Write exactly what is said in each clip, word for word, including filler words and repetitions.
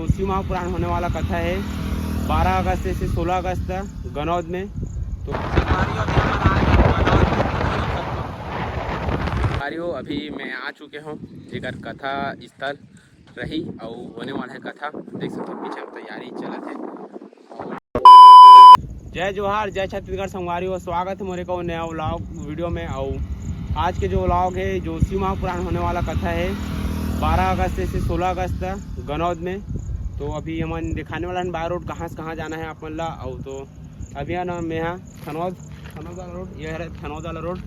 तो शिव महापुराण होने वाला कथा है बारह अगस्त से सोलह अगस्त तक गनौद में। तो संगवारी हो, अभी मैं आ चुके हूँ जेकर कथा स्थल रही अउ होने वाला है कथा। देख सकते हो पीछे में तैयारी चलत है। जय जोहार, जय छत्तीसगढ़ संगवारी हो, स्वागत है मोरे को नया व्लॉग वीडियो में। अउ आज के जो व्लॉग है, जो शिव महापुराण होने वाला कथा है बारह अगस्त से सोलह अगस्त तक गनौद में। तो अभी हमन दिखाने वाला है बाय रोड कहाँ से कहाँ जाना है आप मन ला। अउ तो अभी है ना, मैं यहाँ थनौद, थनौद वाला रोड, ये है थनौद वाला रोड।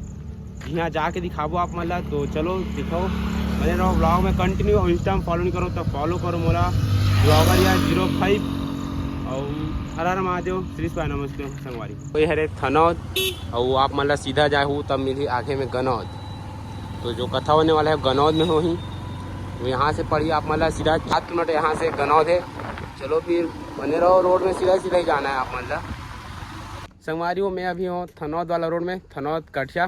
यहाँ जाके दिखाबो आप मन ला। तो चलो दिखाओ, बने रहो व्लॉग में कंटिन्यू। और इंस्टा में फॉलो नहीं करो तो फॉलो करो मोला, ब्लॉगर या जीरो फाइव। और हर हर महादेव, श्री शिवाय नमस्ते संगवारी। कोई हरे थनौद, और आप मन ला सीधा जाहू तब मिली आगे में गनौद। तो जो कथा होने वाला है गनौद में होही, तो यहाँ से पड़ी आप मन ला सीधा सात किलोमीटर यहाँ से गनौद है। चलो फिर बने रहो रोड में, सीधा सीधा ही जाना है आप मन ला। संगवारी हो, मैं अभी हूँ थनौद वाला रोड में, थनौद कठिया।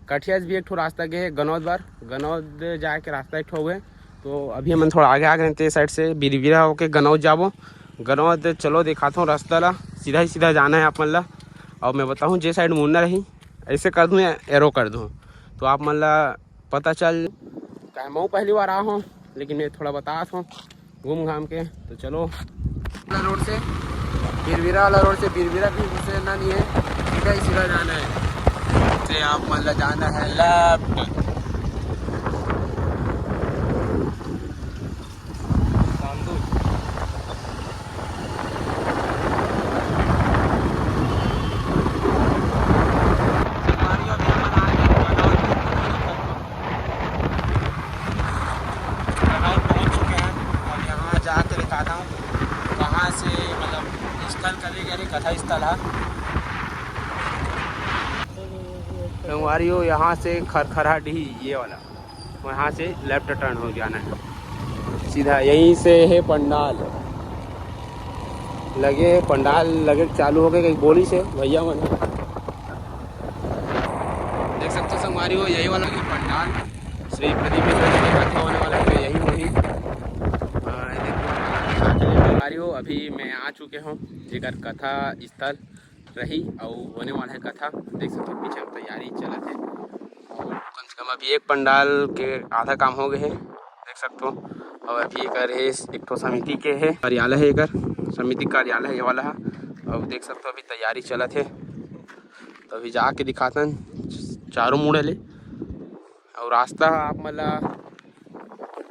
कठिया से भी एक ठो रास्ता गे हे गनौद बर, गनौद जाए के रास्ता एक ठो हे। तो अभी हमन थोड़ा आगे आ गए थे साइड से, बिरबिरा होके गनौद जाबो। गनौद चलो दिखाता हूँ रास्ता ला, सीधा ही सीधा जाना है आप मन ला। और मैं बताऊँ जे साइड मुड़ना रही, ऐसे कर दूँ या एरो कर दूँ, तो आप मन ला पता चल। काहे मैं पहली बार आया हूँ, लेकिन मैं थोड़ा बतात हूँ घूम घाम के। तो चलो, वाला रोड से, बिरबिरा वाला रोड से, बिरबिरा भी घुसे ना नहीं है, सीधा ही सीधा जाना है। से आप मन ला जाना है लेफ्ट। पहुंच चुके हैं। अब यहाँ जाके दिखाता हूँ कहाँ से, मतलब, स्थल कभी कभी कथा स्थल है। संगवारी हो, यहाँ से खरखरा डीही, ये वाला, वहाँ से लेफ्ट टर्न हो जाना है सीधा। यहीं से है पंडाल लगे, पंडाल लगे चालू हो गए, कहीं बोली से भैया मन। देख सकते हो संगवारी हो, यही वाला है पंडाल। श्री प्रदीप मिश्रा जी की कथा होने वाला है, तो यही वही। संगवारी हो, अभी मैं आ चुके हूँ जेकर कथा स्थल रही अउ होने वाला है कथा। देख सकते हो पीछे में तैयारी चलत है। कम से कम अभी एक पंडाल के आधा काम हो गए है, देख सकते हो। और अभी एकर हे, एक ठो समिति के है कार्यालय है, एकर समिति कार्यालय है ये वाला है। और देख सकते हो अभी तैयारी चलत है, तो अभी जाके दिखातन चारों मुड़े ले। और रास्ता आप मन ला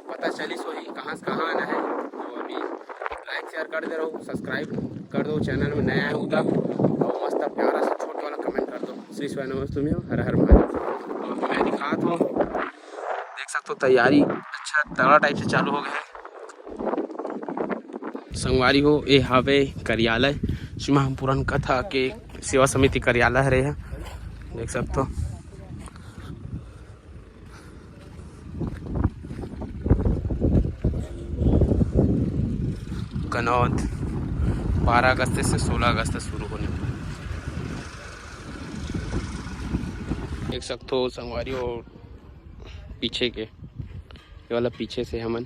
पता चलिस होही कहाँ से कहाँ आना है। तो अभी लाइक शेयर कर दे रहो, सब्सक्राइब कर दो, चैनल में नया है उधर, और मस्त प्यारा सा छोटे वाला कमेंट कर दो। श्री शिवाय नमस्तुभ्यं, हर हर महादेव। तो अभी मैं दिखात हूँ, देख सकते हो तैयारी अच्छा तगड़ा टाइप से चालू हो गया है। संगवारी हो, ये हावे कार्यालय, शिव महापुराण कथा के सेवा समिति कार्यालय हरे है, देख सकते हो। गनौद बारह अगस्त से सोलह अगस्त शुरू होने वाला। देख सकते हो संगवारी हो पीछे के, ये वाला पीछे से हमन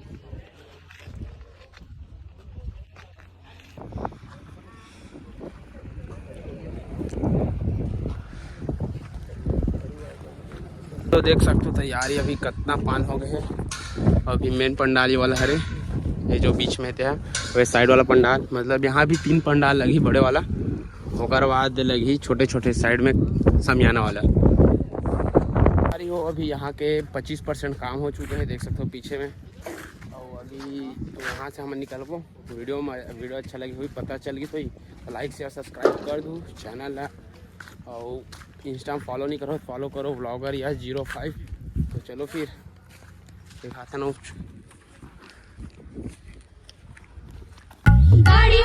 तो देख सकते हो तैयारी अभी कितना पान हो गए है। अभी मेन पंडाल ये वाला हरे, ये जो बीच में ते है, वे साइड वाला पंडाल, मतलब यहाँ भी तीन पंडाल लगी बड़े वाला, ओकर बाद लगी छोटे छोटे साइड में समियाना वाला। अरे हो, अभी यहाँ के पच्चीस परसेंट काम हो चुके हैं, देख सकते हो पीछे में। और अभी तो यहाँ से हम निकलबो। वीडियो में, वीडियो अच्छा लगी हुई, पता चल गई तो लाइक शेयर सब्सक्राइब कर दू चैनल ला, और इंस्टा में फॉलो नहीं करो, फॉलो करो ब्लॉगर या जीरो फाइव। तो चलो फिर दिखाते हैं। गाड़ी